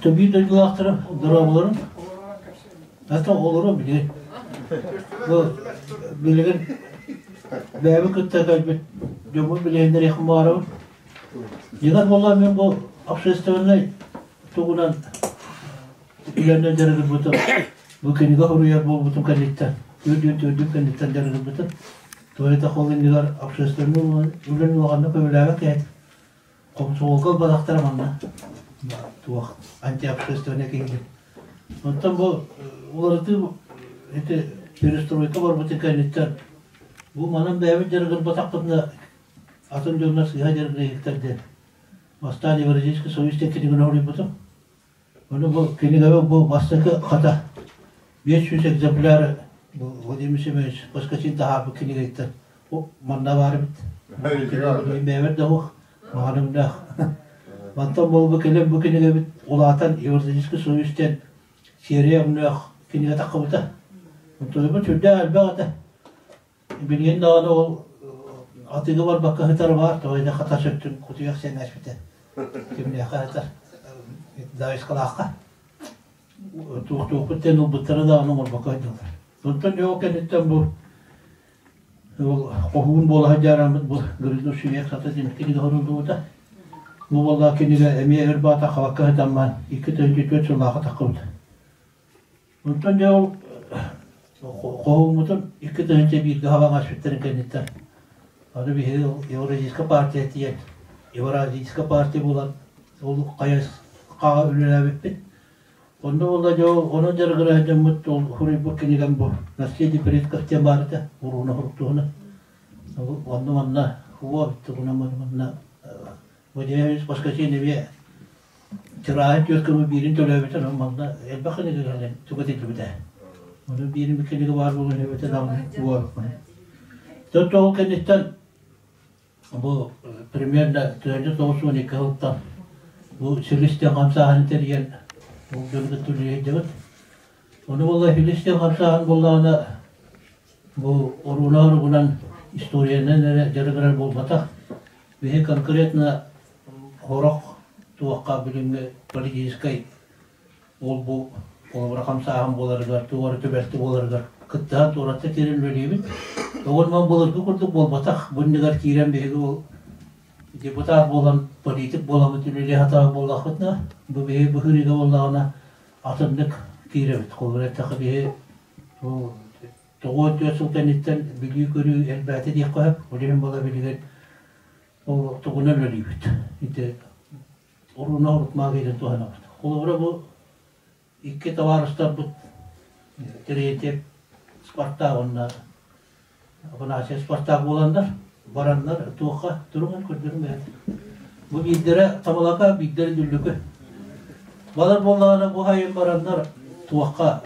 Төбүү дойдулаахтара дорооболорун. Ата олору билигин. Бу билигин бэйэбин кытта кэлбит дьоммун билиһиннэриэхпин баҕарабын. Дьиҥэр буоллар мин бу общественнай тугунан үлэнэн дьарыгырбытым. Бу кинигэ суруйар буолбутум кэнниттэн, үрдүн кэнниттэн дьарыгырбытым. Туойта ол иннигэр общественнай үлэни улаханнык көбүлээбэт киһи Хомсомуолга ылбатахтара манна туох антиобщественнай киһини. Оттон бу уларытыы ити перестройка барбытын кэнниттэн бу манан бэйэбит дьарыгырбатахпытына атын дьоннор сыыһа дьарыгырыһыктар диэн бастаан Евразийский союз диэн кинигэни суруйбутум. Ону бу кинигэбэ бу бастакы хата 500 экземпляр бу Владимир Семенович Поскачин таһаарбыт кинигэтиттэн манна баар эбит. Бэйэбэр да суох, маҕаныҥнаах. Мантан буолбу кэлин бу кинигэбит улаатан Евразийский союз диэн серия өҥнөөх кинигэ таххыбыта. Онтуйбут сүрдээх элбэх этэ. Билигин даҕаны ол атыыга барбакка сытар баар, тоҕо эрэ хата сөттүн кутуйах сиэн ааспыта. Кимнээхэ сытар Даайыскалаахха. Туохтуохпут диэн ылбыттара даҕаны оҥорбокко сылдьаллар. Онтон дьэ ол кэнниттэн бу ол хоһуун буола сылдьаараммыт бу Грызну сүүйэх сата диэн кинигэ суруллубута. Бу буоллаах кинигэ эмиэ өр баата хабакка сытаммаан 2 4 сыллаахха таххыбыта. Онтон дьэ ол хоһууммутун 2001 хабаҥа сүттэрин кэнниттэн аны биһиги Евразийская партия тиийэн Евразийская партия буолан ол хайысхаҕа үлэлээбиппит. Онно буолла дьэ ол онон дьарыгыра сылдьаммыт ол суруйбут кинигэм бу «Наследие предков» диэн баар этэ уруна суруктуһуна. Онно манна уо тугуна манна Владимир Воскресенье эмиэ Тирааһын түөрт көмө биирин төлөөбүтэ, онон манна элбэх кинигэ кэлэн түгэтиллибитэ. Ону биирин кинигэ баар буолан эбэтэ даҕаны уорукпун. Төрт ол кэнниттэн бу примерно 1992 сылтан бу Силистиэн хамсааһыны тэрийэн ол дьону кытта үлэлэһэрдибит. Ону буолла Филистиэн хамсааһын буоллаҕына бу оруна оругунан историянан эрэ дьарыгырар буолбатах. Биһи конкретно Сорох туохха билиҥҥи политическай ол-бу холобура хамсааһын буоларыгар, туох эрэ түбэлтэ буоларыгар кыттыһан туоратта киирэн үлэлиибит. Оҕонньор былыргы курдук буолбатах. Бу иннигэр киирэн биһиги ол депутат буолан, политик буоламмыт үлэлии сатаабыт буоллахпытына, бу биһиги быһыырыыга буоллаҕына атыннык киирэбит. Холобура эттэххэ биһи бу 94 сыл кэнниттэн билии-көрүү элбээтэ диэххэ сөп. Ол иһин буола билигин Ол тугунан өлүүбүт. Ити уруна урукмаага туһанабыт. Холобура бу икки табаарыстарбыт Третьев Спартак уонна Афанасий Спартак буоланнар бараннар туохха туруҥан көрдөрүм эт. Бу биирдэрэ Тамалака, биирдэрэ Дүллүкү. Балар буоллаҕына бу хайын бараннар туохха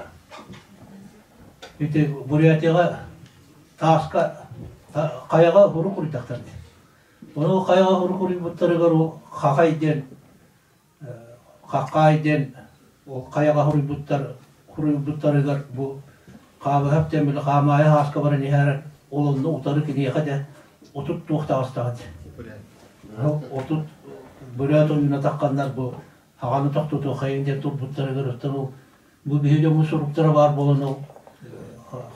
ити Бурятияҕа тааска хайаҕа урук уруйдахтар дии. Ону хайаҕа урук уруйбуттарыгар ол хахай диэн хаххаай диэн ол хайаҕа суруйбуттар суруйбуттарыгар бу Хаабыһап диэн били Хаамаайы һааска баран иһээрэн ол онно утары киниэхэ дэ 30 туох таҕыстаҕа дии. 30 бүрээт ойууна тахханнар бу хаҕаны тохтотуоххайын диэн турбуттарыгар оттон ол Бу биһиги дьоммут суруктара баар буолан ол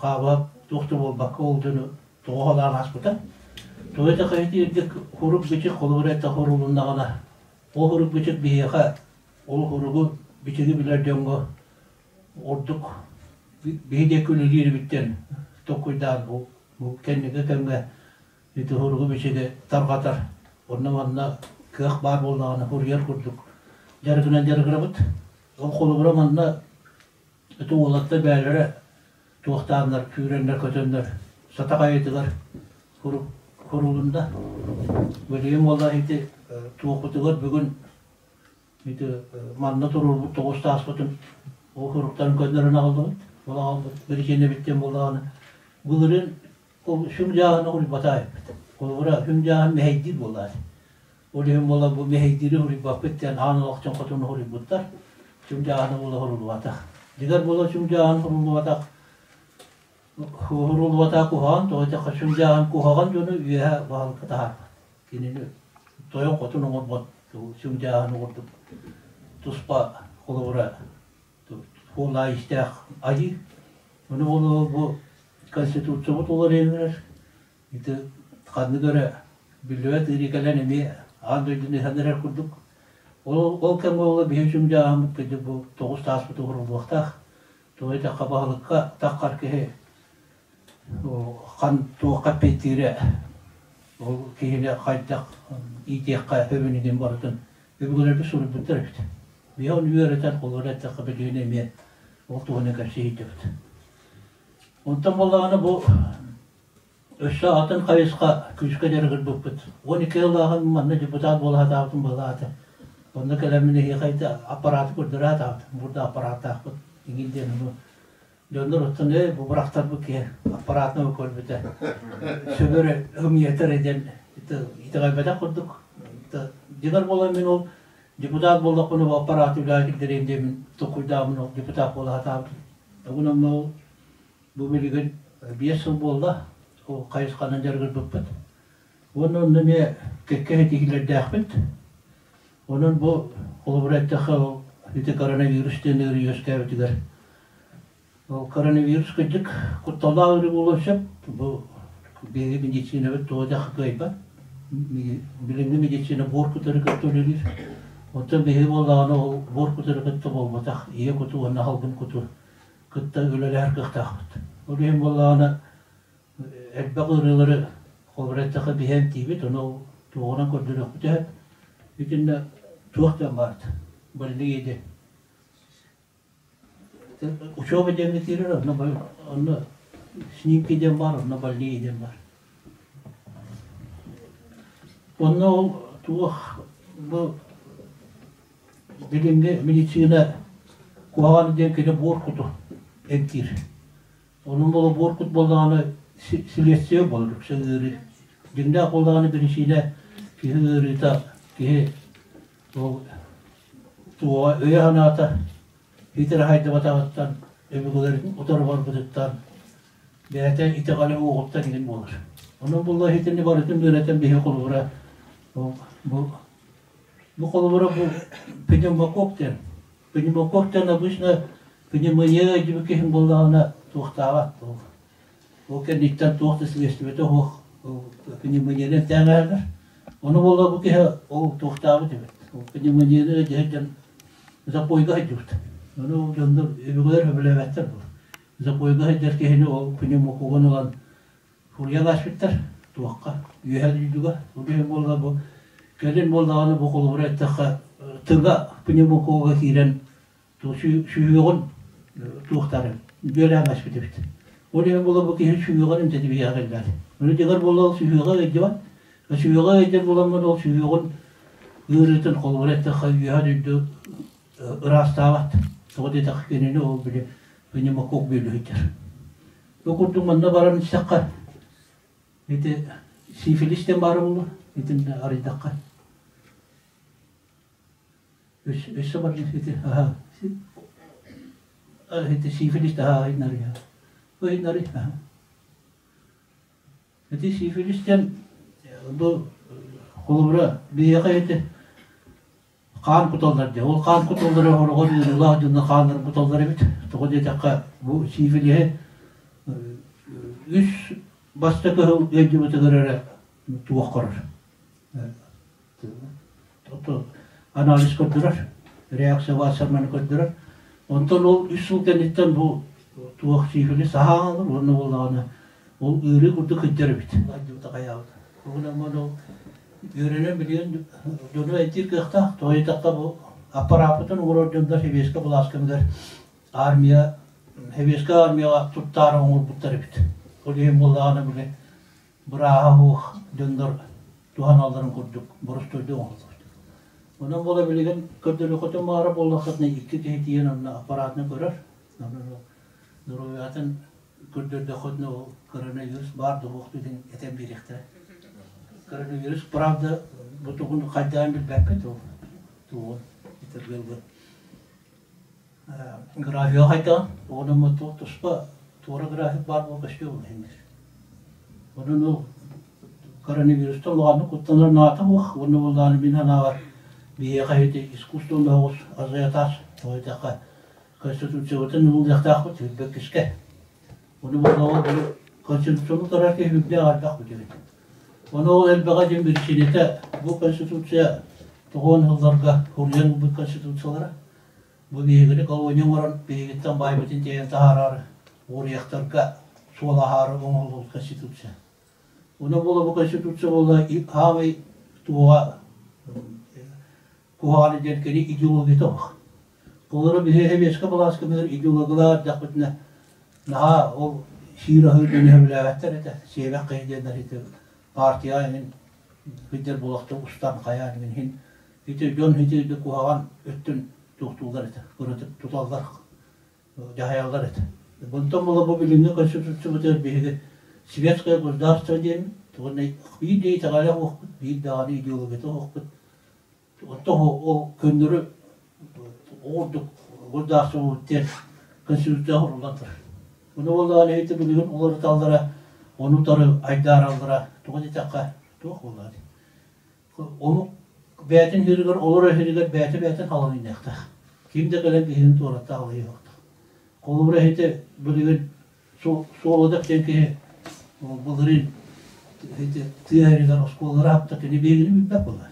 хаабап туох да буолбакка ол дьону тоҕо халаан ааспыта. Тоҕо этэхэ итиирдик хурук бичик холобура этэ хорулуннаҕына ол хурук бичик биһиэхэ ол хуругу бичиги билэр дьоҥҥо ордук биһи диэки үлэлиир эбиттэн толкуйдаан бу бу кэнники кэмҥэ ити хуругу бичиги тарҕатар онно-манна кыах баар буоллаҕына хуруйар курдук дьарыгынан дьарыгырабыт. Ол холобура манна ити уолаттар бэйэлэрэ туохтааннар, күүрэннэр-көтөннөр сатах айытыгар курулунда. Билигин буолла ити туохпутугар бүгүн ити манна туруорбут тоҕус тааспытын ол суруктарын көннөрөн аҕаллыбыт. Ол аҕалбыт биричиинэбит диэн буоллаҕына былырыын ол сүҥ дьааһыны уруйбатаайбыт. Холобура сүҥ дьааһын мэһэйдиир буоллаҕа. Ол иһин буола бу мэһэйдиири суруйбаппыт диэн аан олохтон хотуну суруйбуттар. Сүҥ дьааһына буола суруллубатах. Дьиҥэр буола сүҥ дьааһын суруллубатах суруллубатах куһаҕан, тоҕо диэтэххэ сүҥ дьааһын куһаҕан дьону үөһэ баһылыкка таһаарбат. Кинини тойон хотун оҥорбот сүҥ дьааһын курдук. туспа холобура суоллаах-иистээх айыы. Ону ол бу Конституциябыт уларыйан эрэр. Ити ханнык эрэ биллибэт ыарыы кэлэн эмиэ аан дойдуну ыһан эрэр курдук. Ол кэмҥэ ол биһи сүмдьааһыммыт кырдьык бу тоҕус тааспыт уһуруллуохтаах. Тоҕо диэтэххэ баһылыкка таххар киһи хан туохха эппиэттиирэ ол киһини хайдах иитиэххэ сөбүн барытын өбүгэлэрбит суруйбуттар эбит. Биһи ону үөрэтэн холобур эттэххэ билигин эмиэ ол туһунан кэпсиһийдибит. Онтон буоллаҕына бу өссө атын хайысха күүскэ дьарыгырбыппыт. 12 сыллааҕын манна депутат буола сатаабытым буолаата. Онно кэлэммин эһиэхэ ити аппараты көрдөрө сатаабытым. Бурда аппарааттаахпыт иҥин диэн ону дьоннор оттон ээ бу бырахтарбыт киһи аппаратынан көрбүтэ сөбөр ымыйатар диэн итэҕэйбэтэх курдук. Дьиҥэр буолан мин ол депутат буоллахпына бу аппараты үлэҕэ киллэриэм диэммин толкуйдаабын ол депутат буола сатаабытым. Огунан ол бу билигин 5 сыл буолла ол хайысханан дьарыгырбыппыт. Уонна онно эмиэ кэккэ ситиһиилэрдээхпит. Онон бу холобура эттэххэ ол ити коронавирус диэн ыарыы үөскээбитигэр ол коронавирус кырдьык кутталлаах ыарыы буолуон сөп. Бу биһиги медицинабыт туга да кыайбат. Билиҥҥи медицина буор кутары кытта үлэлиир. Оттон биһиги буоллаҕына ол буор кутары кытта буолбатах, ийэ куту уонна салгын куту кытта үлэлэһэр кыахтаахпыт. Ол иһин буоллаҕына элбэх ыарыылары холобура эттэххэ биһи эмтиибит, ону туоҕунан көрдөрүөхпүт үһү. Итиннэ туох диэн баарт, больные диэн. Учеба диэҥҥэ киирэр, онно, онно снимки диэн баар, онно больные диэн баар. Онно ол туох бу билиҥҥи медицина куһаҕан диэн кини буор куту эмтиир. Онон буола буор кут буоллаҕына силиэстийэ буолар үксэ ыарыы. Дьиҥнээх буоллаҕына биричиинэ киһи ыарыыта, киһи ол туоҕа өйө-санаата итирэ хайдыбатаҕыттан, өбүгэлэрин утары барбытыттан, бэйэтэ итэҕэлэ уоҕуттан иҥин буолар. Онон буолла итини барытын үөрэтэн биһи холобура бу бу холобура бу пневмокок диэн. Пневмокок диэн обычно пневмония диэбит киһи буоллаҕына туохтаабат ол. Ол кэнниттэн туох да силиэстибэтэ суох пневмонияны эмтээн ааһар. Ону буолла бу киһи ол туохтаабыт эбит. Ол пневмонияны дьиһэрдэн запойга сылдьыбыт. Ону ол дьоннор өбүгэлэр сөбүлээбэттэр буолар. Запойга сылдьар киһини ол пневмокогун ылан суруйан ааспыттар туохха үөһэ дойдуга. Ол иһин буолла бу кэлин буоллаҕына бу холобура эттэххэ тыга пневмокога киирэн сүһүөҕүн туохтарын бүөлээн ааспыт эбит. Ол иһин буола бу киһи сүһүөҕүн эмтэтэ биһиэхэ кэллэҕэ. Ону дьиҥэр буола ол сүһүөҕэ ыалдьыбат. Сүһүөҕэ ыалдьар буоламмын ол сүһүөҕүн ыарыытын холобура эттэххэ үөһэ дойду ыраастаабат. Тоҕо диэтэххэ кинини ол били пневмокок бүөлүһүтэр. Бу курдук манна баран истэххэ ити сифилис диэн баара буолуо итиннэ арыйдахха Өссө бар ити аха ити сифилис аха ыйнары ыйнары аха ити сифилистен бу холобура биһиэхэ ити хаан куталлар диye. Ол хаан куталлара хороҕор ыарыылаах дьонно хааннарын куталлар эбит. Тоҕо диэтэххэ бу сифилиһи үс бастакы сыл ыалдьыбытыгар эрэ туох көрөр. Анализ көрдөрөр, реакция Вассерманы көрдөрөр. Онтон ол үс сыл кэнниттэн бу туох сифилис аһаалар уонна буоллаҕына ол ыарыы курдук кырдьар эбит. Уонна ол үөрэнэн билигин дьону эмтиир кыахтаах. Тоҕо диэтэххэ бу аппарааппытын оҥорор дьоннор сэбиэскэ былаас кэмигэр армия сэбиэскэй армияҕа туттаары оҥорбуттар эбит. Ол иһин буоллаҕына били бырааһа суох дьоннор туһаналларын курдук боростуойдук оҥоһуллубут. Онон буола билигин көрдөрүөххүтүн баара буоллаххытына икки киһи тиийэн онно аппаратынан көрөр. Онон доруобуйатын көрдөрдөххүтүнэ ол коронавирус баар да суох диэн этэн биэриэхтэрэ. Коронавирус правда бу тугун хайдаан билбэппит ол тугун итиргэлгэ. Графига хайдаҕын оҕономмут туох туспа туора график баар буола көстүө буолла иһиннэр. Онон ол коронавирустан улаханнык куттанар наада суох уонна буоллаҕына мин санаабар Биһиэхэ ити искусственный оҕус ажиотаж, тоҕо диэтэххэ, Конституциябытын ылыныахтаахпыт сүүрбэккискэ. Ону буоллаҕа били Конституцияны утарар киһи үрдээх элбэх бүтүбүт. Ону ол элбэҕэ диэн биричиинэтэ бу Конституция тоҕуон сылларга суруйан ылбыт Конституциялара. Бу биһигини колония оҥорон биһигиттэн баайбытын тиэйэн таһаараары уоруйахтарга суол аһаары оҥоһуллубут Конституция. Ону буола бу Конституция буолла хаамай туоҕа куһаҕаны диэн кини идеологията суох. Олору биһи сэбиэскэ былааскыныгар идеологылаах эрдэхпитинэ наһаа ол сиир-аһыыр дьону сөбүлээбэттэр этэ. Сиэбэх киһи диэннэр ити партия иһин сылдьар буолахта устан хайаан иһин иһин ити дьон ити куһаҕан өттүн туохтууллар этэ, кыратык туталлар, дьаһайаллар этэ. Онтон була бу билиҥҥи конституциябытыгар биһиги светское государство диэммит, уонна биир да итэҕэлэ суохпут, биир даҕаны идеологията суохпут. Оттон ол көннөрү ордук государствобут диэн конституция оҥоруллан турар. Ону буоллаҕына ити билигин уларыталлара, ону утары айдаараллара тоҕо диэтэххэ туох буоллаҕа дии. Омук бэйэтин сиригэр олорор сиригэр бэйэтэ бэйэтин халаныйныахтаах. Ким да кэлэн киһини туораттаах алыйыахтаах. Холобура ити билигин Суолудах диэн киһи былырыын тыа сиригэр оскуолалары хапта кини биһигини билбэт буолар.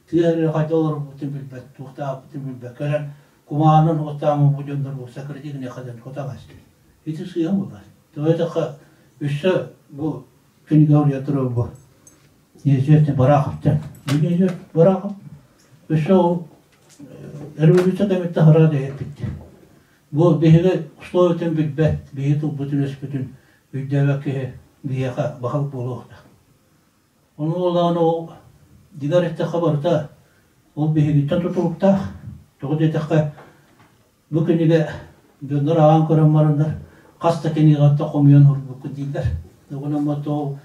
Тыа сиригэр хайдах олорбутун билбэт, туохтаабытын билбэт. Кэлэн кумаанын уоттааммыт бу дьоннор бу сакрити гыныаха диэн хотаҕас. Ити сыыһа буолар. Тоҕо диэтэххэ өссө бу кинигэ уруйа турар бу неизвестный Бараховтан. Бу неизвестный Барахов өссө ол революция кэмиттэн хараат эппитти. Бу биһиги условиятын билбэт, биһиги тылбытын-өспүтүн өйдөөбөт киһи биһиэхэ баһылык буолуохтаах. Ону буоллаҕына ол дьиҥэр эттэххэ барыта ол биһигиттэн тутулуктаах. Тоҕо диэтэххэ бу кинигэ дьоннор ааҕан көрөн бараннар хас да кинигэттэн хомуйан уурбуккут дииллэр. Онон ол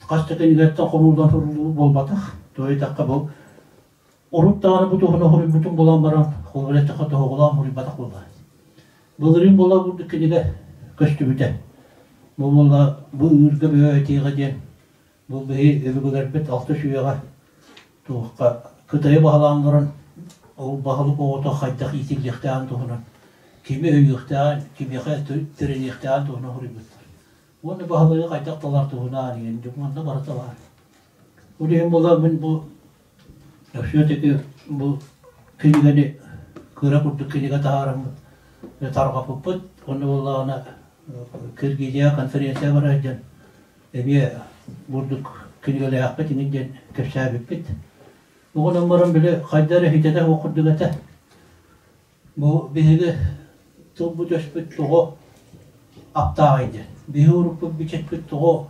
хас да кинигэттэн хомуллан суруллубут буолбатах. Тоҕо диэтэххэ бу Урут даҕаны бу туһунан суруйбутум буолан баран, холобур эттэххэ тоһоҕолоон суруйбатах буолла. Былырыын буола курдук кинигэ көстүбүтэ. Бу буолла бу ыырга бөҕө этиэҕэ диэн бу биһи өбүгэлэрбит алта сүүйэҕэ туохха Кытайы баһылаан баран ол баһылык оҕото хайдах иитиллиэхтээҕин туһунан кими өйүөхтээҕин, кимиэхэ тирэниэхтээҕин туһунан суруйбуттар. Уонна баһылыгы хайдах талар туһунан диэн манна барыта баар. Ол иһин буолла мин бу все-таки бу кинигэни кыра курдук кинигэ таһаараммыт тарҕаппыппыт. Онно буоллаҕына Киргизия конференция барар диэн эмиэ бурдук кинигэлээхпит иҥин диэн кэпсээбиппит. Оҕонон баран били хайда эрэ ситэтэ суох курдук этэ. Бу биһиги тылбыт-өспүт тоҕо аптааҕый диэн. Биһи урукку бичикпит тоҕо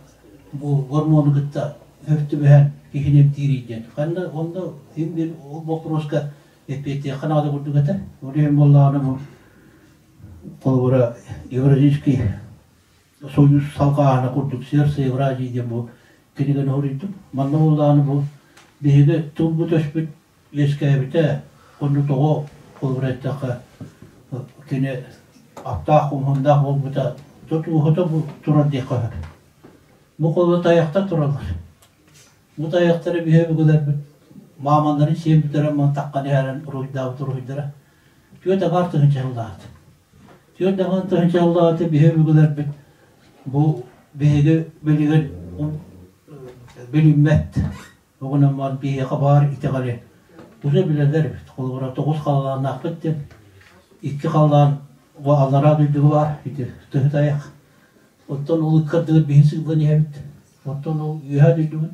бу гормону кытта өр түбэһэн киһини эмтиирий диэн. Ханна онно син биир ол боппуруоска эппиэттиэххэ наада курдук этэ. Ол иһин буоллаҕына бу холобура Евразийский союз салҕааһына курдук Сердце Евразии диэн бу кинигэни суруйдум. Манна буоллаҕына бу биһиги тылбыт-өспүт үөскээбитэ, онно тоҕо холобура эттэххэ, кини аптаах хомуһуннаах буолбута тутууһута бу турар диэххэ сөп. Бу холобура тайахтар тураллар. Бу тайахтары биһи өбүгэлэрбит мааманнарын сиэн бүтэрэн мантан таххан иһэрэн уруһуйдаабыт уруһуйдара түөрт аҥаар тыһыынча сыллаахыт. Түөрт аҥаар тыһыынча сыллаахыт биһи өбүгэлэрбит бу биһиги билигин билиммэт Оҕонон биһиэхэ баар итэҕэли уже билэллэр эбит. Холобура, тоҕус халлааннаахпыт диэн икки халлаан аллараа дойдуга баар ити тыһы тайах. Оттон ол ыккардыгар биһи сыыллан иһэбит. Оттон ол үөһээ дойдубут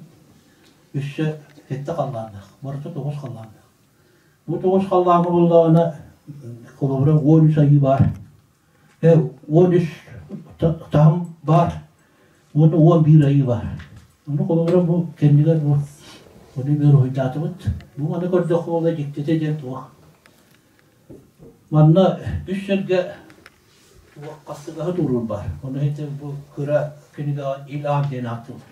өссө сэттэ халлааннаах. Барыта тоҕус халлааннаах. Бу тоҕус халлааҥҥа буоллаҕына, холобура, 13 айыы баар. 13 таһым баар уонна 11 айыы баар. Ону холобура бу кэннигэр бу ону эмиэ уруһуйдаатыбыт. Бу маны көрдөххө буолла дьиктитэ диэн туох. Манна үс сэргэ туох хастыгаһы тууруур баар. Ону ити бу кыра кинигэҕэ Ил Аан диэн ааттыыллар.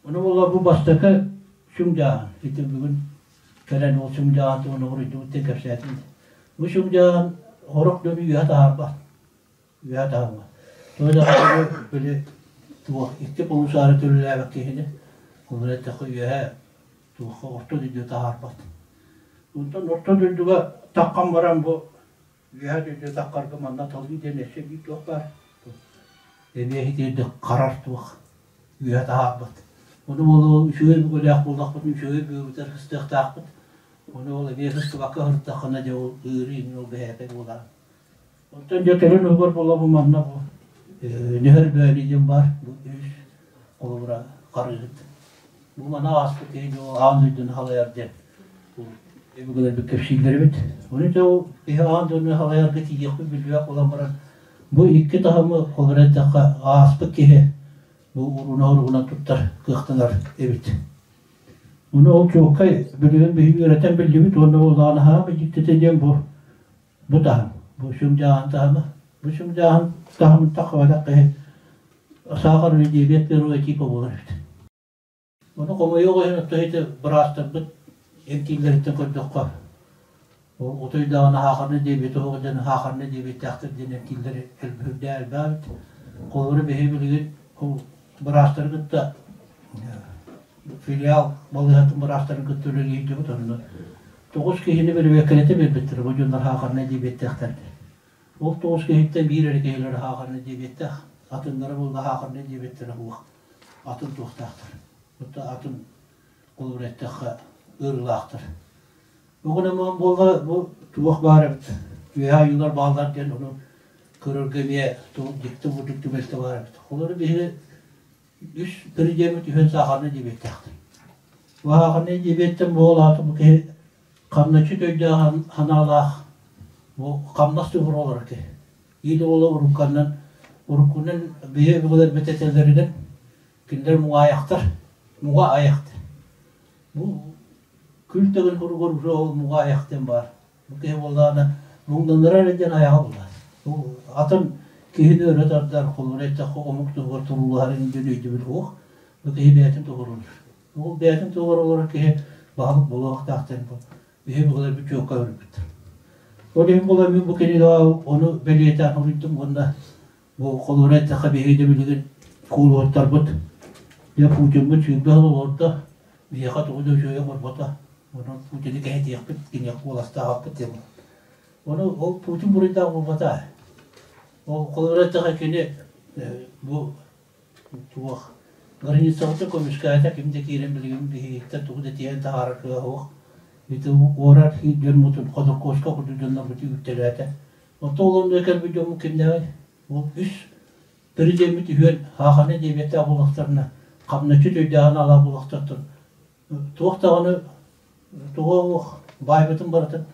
Ону буолла бу бастакы сүҥдьааһын. Ити бүгүн кэлэн ол сүҥдьааһын туһунан уруйдубут диэн кэпсээтим. Бу сүҥдьааһын сорох дьону үөһэ таһаарбат. Үөһэ таһаарбат. Тоҕо даҕаны били туох икки полушары төлөлөөбөт киһини, ол эттэххэ үөһэ. Туохха орто дойдуга таһаарбат. Онтон орто дойдуга таххан баран бу үөһэ дойдуга таххарга манна талыы диэн өссө биир туох баар. Эмиэ итиэрдик харар туох үөһэ таһаарбат. Ону буолуо үчүгэй бүгүлээх буоллахпытын үчүгэй быыбытар сыстыахтаахпыт. Ону ол эмиэ сыстыбакка сырыттаххына дьэ ол ыарыы иҥин ол бэһээкэй буолар. Оттон дьэ кэлин уһугар буолабы манна бу Нүһэр Бөөлүү диэн баар бу үс холобура харыыһыт. Бу мана ааспыт киһи дьэ аан дойдуну халайар диэн өбүгэлэрбит кэпсииллэр эбит. Ону дьэ ол киһи аан дойдуну халайарга тиийиэхпит билбэт буолан баран бу икки таһымы холобура эттэххэ ааспыт киһи бу уруна уругунан туттар кыахтанар эбит. Ону ол чуолкай билигин биһиги үөрэтэн биллибит уонна ол аанаһаа дьиктитэ диэн бу Бу таһым, бу сүҥдьааһын таһыма, бу сүҥдьааһын таһымын таххыбатах киһи саахарный диабет первого типа буолар эбит. Ону хомойуох иһин оттон ити быраастарбыт эмтииллэриттэн көрдөххө, отой даҕаны саахарный диабет оһоҕо диэн саахарный диабеттаахтар диэн эмтииллэри элбэһирдээ элбээбит. Холобура биһиги билигин ол быраастары кытта филиал балыыһатын быраастарын кытта үлэлиирдибит онно тоҕус киһини бэрэбиэркэлэтэ биэрбиттэрэ бу дьоннор хаахарнай диэбиэттэхтэр ол тоҕус киһиттэн биир эрэ киһилэрэ хаахарнай диэбиэттээх атыннара буолла хаахарнай диэбиэттэрэ суох атын туохтаахтар атын атын холобур эттэххэ ыарыылаахтар Оҕунан буолла бу туох баар эбит үөһэ айыылар бааллар диэн ону көрөргө эмиэ дьикти бурдук түбэлтэ баар эбит холобур биһиги Үс президеммит үһүн саахарнай диабеттаахтар. Саахарнай диабеттан буол аата бу киһи хамначчыт өйдөөх санаалаах бу хамнас туһугар олорор киһи. Иил уола урукканнан уруккунан биһи өбүгэлэрбит этэллэринэн кинилэр муҥаайахтар, муҥа айахтар. Бу күл төгүл куругар уже ол муҥа айах диэн баар. Бу киһи буоллаҕына муҥнанара эрэ диэн айаҕа булар. Бу атын киһини өрө тардар, холобура эттэххэ омук туһугар туруулаһар диэн өйдөбүл суох. Бу киһи бэйэтин туһугар олорор. Ол бэйэтин туһугар олорор киһи баһылык буолуохтаах диэн бу биһи буолар чуокка өлбүт. Ол иһин буолан мин бу кинигэҕэ ону бэлиэтээн суруйдум уонна бу холобура эттэххэ биһиги да билигин куулуоттарбыт дьэ Путиммыт 20 сыл олордо биһиэхэ тугу да үчүгэйи оҥорбото. Онон Путины кэһэтиэхпит, киниэхэ куоластаабаппыт диэн. Ону ол Путин буруйдаах буолбата. Ол холобура эттэххэ кини бу туох границабытын көмүскээтэ ким да киирэн билигин биһигиттэн тугу да тиэйэн таһаарар кыаҕа суох. Ити уорар дьоммутун Ходорковскай курдук дьоннорбутун үүттэлээтэ. Оттон ол онно кэлбит дьоммут кимнээҕий? Ол үс президеммит үһүөн Хааханы диэбиэттээх буоллахтарына, хамначчыт өйдөөһүн алаа буоллахтартан туох даҕаны туга суох баайбытын барытын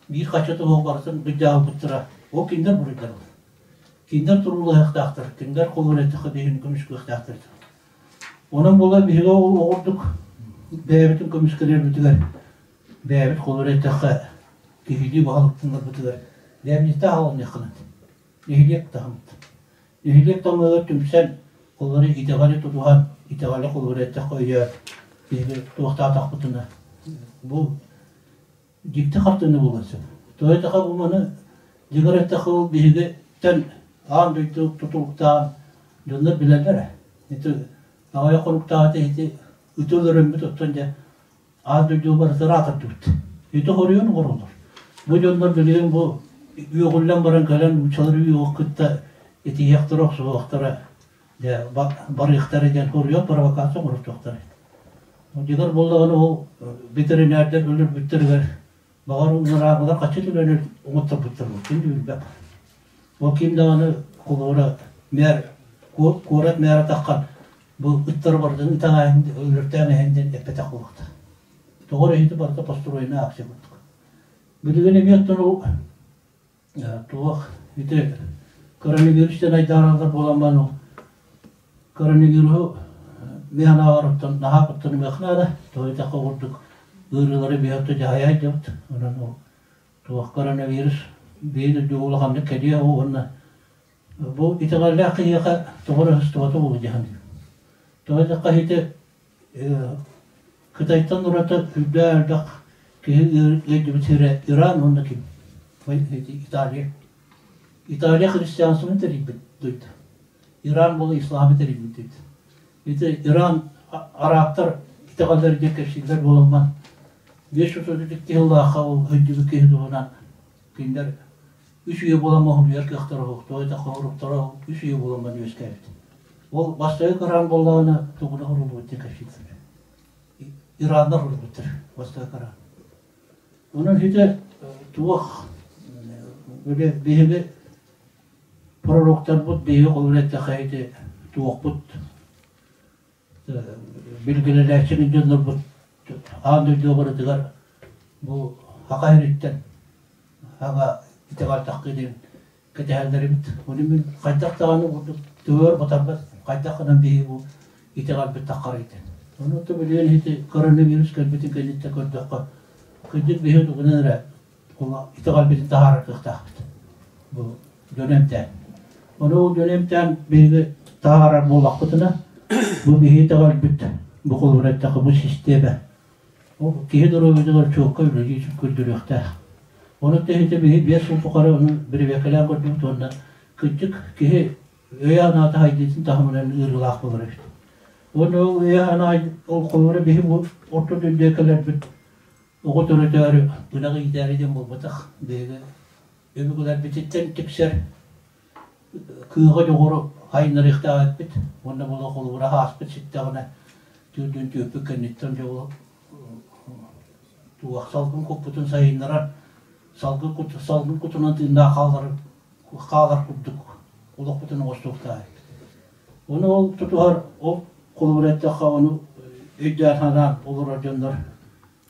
биир хачча туһуох барытын былдьаабыттара. Ол кинилэр буруйдара. Кинилэр туруулаһыахтаахтар, кинилэр холур эттэххэ биһигини көмүскүөхтээхтэр. Онон буолан биһиги ол оҕурдук бэйэбитин көмүскэнэрбитигэр бэйэбит холур эттэххэ киһилии баһылыктанарбытыгар бэйэбитэ аҕалыныаххына нэһилиэк таһыммыт. Нэһилиэк таһымыгар түмсэн, олору итэҕэли тутуһан, итэҕэли холобур эттэххэ өйөөн, биһиги туохтаатахпытына бу дьикти хартыына буолуон сөп. Тоҕо эттэххэ бу маны дьиҥэр эттэххэ ол биһигиттэн аан дойду тутулуктаан дьоннор билэллэр ээ. Ити аҕыйах хонуктааҕыта ити ыты өлөрөммүт оттон дьэ аан дойду барыта ыраатардыбыт. Ити хоруйун оҥороллор. Бу дьоннор билигин бу үөҕүллэн баран кэлэн нууччалары үөҕү кытта итиһиэхтэрэ охсуһуохтара дьэ барыахтара диэн хоруйан провокация оҥорортуохтара. Дьиҥэр буоллаҕына ол ветеринардар өлөрбүттэригэр баҕар унараабылар хаччы төлөнөр оҥотторбуттар ким да билбэт. Ол ким даҕаны холобура мэр куорат мэра таххан Бу ыттары барытын ытаҥаһын өлөртөөн иһэн диэн эппэтэх буолуохтаах. Тоҕо эрэ иһити барыта построена акция курдук. Билигин эмиэ оттон ол туох ити коронавирус диэн айдаараллар буолан баран ол коронавируһу мин санаабар оттон наһаа куттанымыах наада. Тоҕо диэтэххэ курдук ыарыылары биһи оттон дьаһайа сылдьабыт. Онон ол туох коронавирус биир дойду улаханнык кэлиэ уонна Бу итэҕэллээх киһиэхэ тоҕо эрэ сыстыбата буолуо дии саныыбын. Тоҕо диэтэххэ ити Кытайтан ураты үрдээх элбэх киһи ыалдьыбыт сирэ Иран уонна ким? Италия. Италия христианствоны тэрийбит дойду. Иран буола исламы тэрийбит дойду. Ити Иран арабтар итэҕэллэр диэн кэпсииллэр буоламман 532 сыллаахха ол өйдүбүт киһи туһунан кинилэр үс үйэ буолан моһуруйар кыахтара суох, тоҕо диэтэххэ хоруктара үс үйэ буолан үөскээбит. Ол бастакы Коран буоллаҕына тугуна хоруллубут диэн кэпсииллэр. Ираннар хоруллубуттар бастакы Коран. Онон ити туох биһиги пророктарбыт биһиги холобур эттэххэ ити туохпут билгэлэлээччи дьоннорбут аан дойду барытыгар бу саха сириттэн саҥа итэҕэлтэххэ диэн кэтэһэллэрибит. Ону мин хайдах даҕаны курдук төбөр батарбат, хайдах гынан биһиги бу итэҕэлбит таххарый диэн. Ону то билигин ити коронавирус кэлбитин кэнниттэн көрдөххө, кырдьык биһиги тугунан эрэ итэҕэлбитин таһаарар кыахтаахпыт. Бу дьону эмтээн. Ону ол дьону эмтээн биһиги таһаарар буоллахпытына, бу биһиги итэҕэлбит, бу холобура эттэххэ, бу систиэмэ. Ол киһи доруобуйатыгар чуолкай үлэлии көрдөрүөхтээх. Ону тэһитэ биһи 5 сыл тухары ону бирибиэкэлээн көрдүбүт уонна кырдьык киһи өйө-санаата хайдыытын таһымынан ыарыылаах буолар эбит. Уонна ол өйө-санаа ол холобура биһи бу орто дойдуга кэлэрбит оҕо төрөтөөрү, ынах иитээри диэн буолбатах. Биһиги өбүгэлэрбититтэн тиксэр кыаҕа дьоҕуру хайыннарыахтаах эппит. Уонна була холобура ааспыт ситтэҕинэ түүрдүн түөппүт кэнниттэн дьэ ол туох салгын куппутун сайыннарар, салгын кут салгын кутунан тыыннаах хаалар хаалар курдук олохпутун оҥостуохтаах эппит. Ону ол тутуһар ол холобура эттэххэ ону өйдөөн санаан олорор дьоннор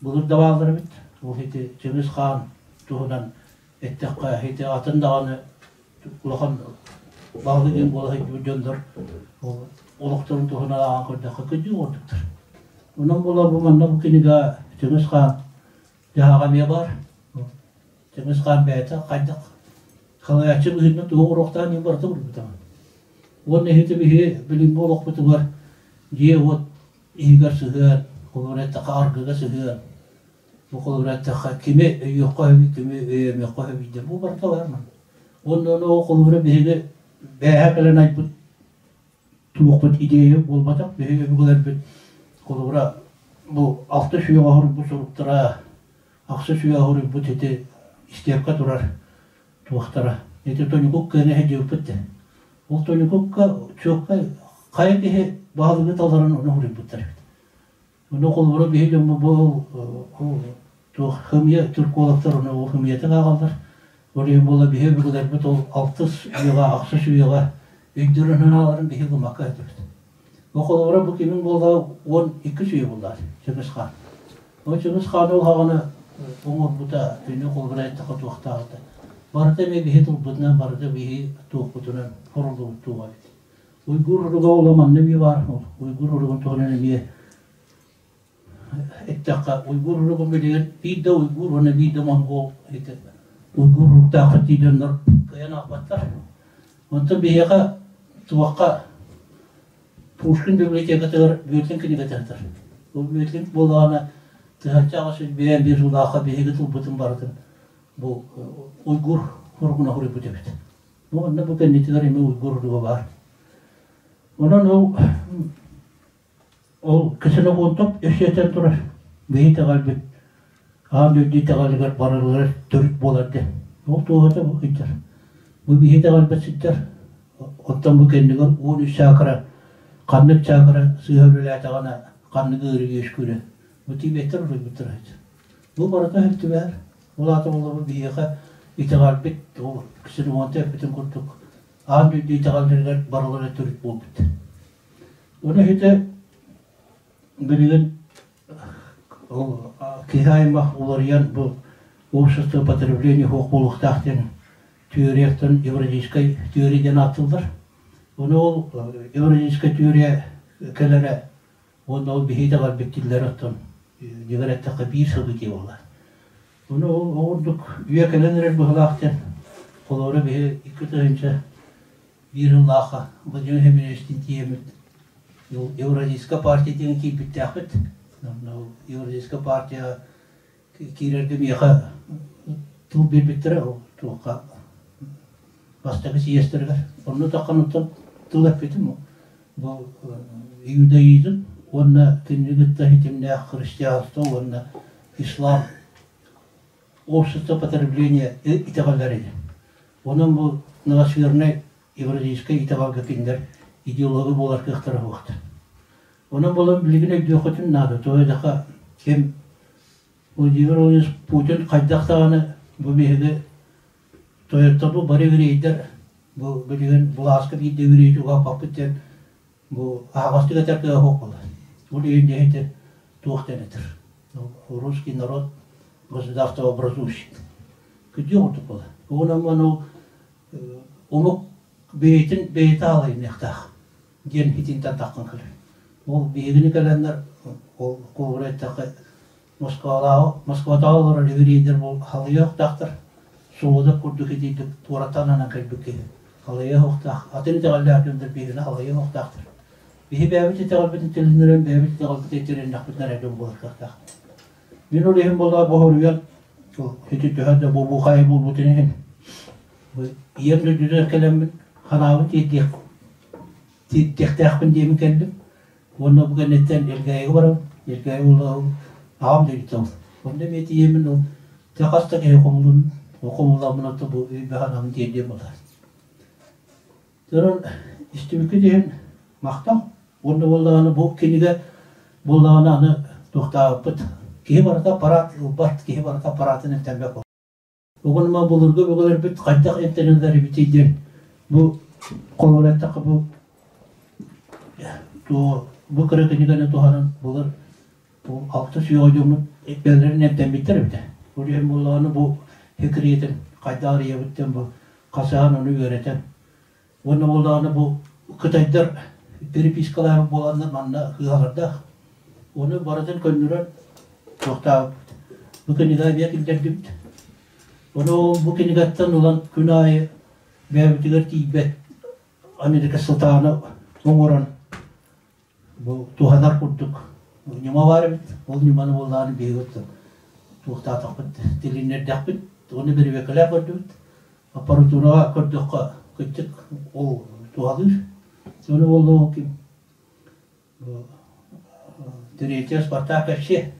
былыр да бааллар эбит. Ол ити Чыҥыс Хаан туһунан эттэххэ, ити атын даҕаны улахан баһылык диэн буола сылдьыбыт дьоннор ол олохторун туһунан ааҕан көрдөххө кырдьык оҥордуктар. Онон буола бу манна бу кинигэ Чыҥыс Хаан дьаһаҕа эмиэ баар. Чыҥыс Хаан бэйэтэ хайдах халайааччы быһыытынан тугу оҥоруохтаах диэн барыта булбутаҕын. Уонна иһити биһи билиҥҥи олохпутугар дьиэ-уот иһигэр сыһыан, холобура эттэххэ аргыга сыһыан, бу холобура эттэххэ кими өйүөххэ сөбүй, кими өйөөмүөххэ сөбүй диэн бу барыта баар манна. Уонна ону холобура биһиги бээһэ кэлэн айбыт туохпут идея буолбатах, биһиги өбүгэлэрбит холобура бу алта сүүһэ оһорбут суруктара, ахса сүүһэ оһоруйбут ити истиэпкэ турар туохтара. Ити Тоньукук кыана сылдьыбыппыт да. Ол Тоньукукка чуоккай хайа киһи баһылыгы таларын ону суруйбуттар эбит. Ону холобура биһи дьоммут бу туох хымыйа туркологтар ону ол хымыйатын ааҕаллар. Ол иһин буола биһи өбүгэлэрбит ол алтыс үйэҕэ, ахсыс үйэҕэ өйдөрүн санааларын биһи гыммакка этибит. Бу холобура бу кимин буолла 12 үйэ буоллаат Чыҥыс Хаан. Ол Чыҥыс Хаан ол хаҕана оҥорбута, күнү холобура эттэххэ туохтааҕыта. Барыта эмиэ биһи тылбытынан, барыта биһи туохпутунан хоруллубут туоҕа эбит. Уйгур уруга ола манна эмиэ баар. Уйгур уругун туһунан эмиэ эттэххэ, уйгур уругун билигин биир да уйгур уонна биир да монгол уйгур уруктаахпыт дии дьоннор кыайан аахпаттар. Онтон биһиэхэ туохха Пушкин библиотекатыгар Бүөтлүн кинигэтэ сытар. Ол Бүөтлүн буоллаҕына 1851 сыллаахха биһиги тылбытын барытын бу уйгур суругуна суруйбут эбит. Бу онно бу кэннитигэр эмиэ уйгур уруга баар. Онон ол ол Ксенофонтов өссө турар биһи итэҕэлбит аан дойду итэҕэлигэр барылыгар төрүт буолар диэн. Ол туоһута бу сылдьар. Бу биһи итэҕэлбит сылдьар. Оттон бу кэннигэр 13 чакра ханнык чакра сыыһа үлэлээтэҕинэ ханнык ыарыы үөскүүрэ. Бу тибеттэр уруйбуттар сылдьар. Бу барыта өттүбэр. Ол аата буолла биһиэхэ итэҕэлбит ол Ксенофонтов эппитин курдук аан дойду итэҕэллэригэр барылара төрүт буолбут. Ону иһитэ билигин ол киһи аймах уларыйан бу общество потребления суох буолуохтаах диэн теорияттан евразийскай теория диэн ааттыыллар. Ону ол евразийскай теория кэлэрэ уонна ол биһиги итэҕэлбит тиллэр оттон дьиҥэр эттэххэ биир событие буолла. Ону ол ордук үйэ кэлэн эрэр быһыылаах диэн холобура биһи 2001 сыллаахха Владимир Семеновичтыын тиийэммит Евразийская партия диэн киирбиттээхпит. Евразийская партия киирэргэ миэхэ тыл биэрбиттэрэ ол туохха бастакы съезтэригэр. Онно таххан оттон тыл эппитим бу иудаизм. Уонна кинини кытта ситимнээх христианство уонна ислам общество потребления итэҕэллэр ини. Онон бу новосфернай евразийскай итэҕэлгэ кинилэр идеологи буолар кыахтара суохтар. Онон буолан билигин өйдүөххүтүн наада. Тоҕо диэтэххэ ким Владимир Владимирович Путин хайдах даҕаны бу биһиги тойоттор бу бары еврейдэр бу билигин былааска биирдэ еврейди уһаппаппыт диэн бу аһаҕастык этэр кыаҕа суох буолар. Ол иһин диэхитэ туох диэн этэр. Русский народ государство образующий. Күдьүө курдук буолар. Уонна ол омук бэйэтин бэйэтэ аалайыныахтаах диэн итинтэн таххан кэлэр. Ол биһигини кэлэннэр ол холобура эттэххэ Москвалааҕы Москватааҕы олорор еврейдэр бу халыйыахтаахтар. Солода курдук итиитик туораттан анан кэлбит киһи халыйыахтаах. Атын итэҕэллээх дьоннор биһигини халыйыахтаахтар. Биһи бэйэбит итэҕэлбитин тилиннэрэн бэйэбит итэҕэлбитин тилиннэхпитинэ эрэ дьон буолар кыахтаах. Мин ол иһин буоллаҕа боһоруйан ити төһө да буобуухайы буолбутун иһин ийэм дойдутугар кэлэммин ханаабын тиэрдиэх тиэрдиэхтээхпин диэмин кэллим. Уонна бу кэнниттэн Элгээйигэ барабын. Элгээйи буоллаҕым аҕам дойдута ол. Онно эмиэ тиийэммин ол дьэ хас да киһи хомулун, хомулламмын оттон бу өйбөһөн тиэрдиэм буолар. Онон истибиккит иһин махтал. Уонна буоллаҕына бу кинигэ буоллаҕына аны туохтаабыппыт. Киһи барыта аппарат ылбат, киһи барыта аппаратын эмтэммэт Оҕонума былыргы өбүгэлэрбит хайдах эмтэнэллэр эбитий диэн бу холобур эттэххэ бу бу кыра кинигэни туһанан былыр бу алта сүөҕэ дьоммут бэйэлэрин эмтэммиттэр эбитэ. Ол иһин буоллаҕына бу секретин хайдах арыйабыт диэн бу хасыһан ону үөрэтэн уонна буоллаҕына бу кытайдар перепискалаабыт буоланнар манна кыаҕырдаах. Ону барытын көннөрөн туохтаабыппыт. Бу кинигэ эмиэ киллэрдибит. Ону бу кинигэттэн ылан күн аайы бэйэбитигэр тиийбэт Америка сатааны оҥорон бу туһанар курдук ньыма баар эбит. Ол ньыманы буоллаҕына биһиги туохтаатахпыт, тилиннэрдэхпит, уонна бэрэбиэркэлээх көрдүбүт. Аппаратураҕа көрдөххө, кырдьык ол туһалыыр. Ону ол ким Третья Спартак вообще.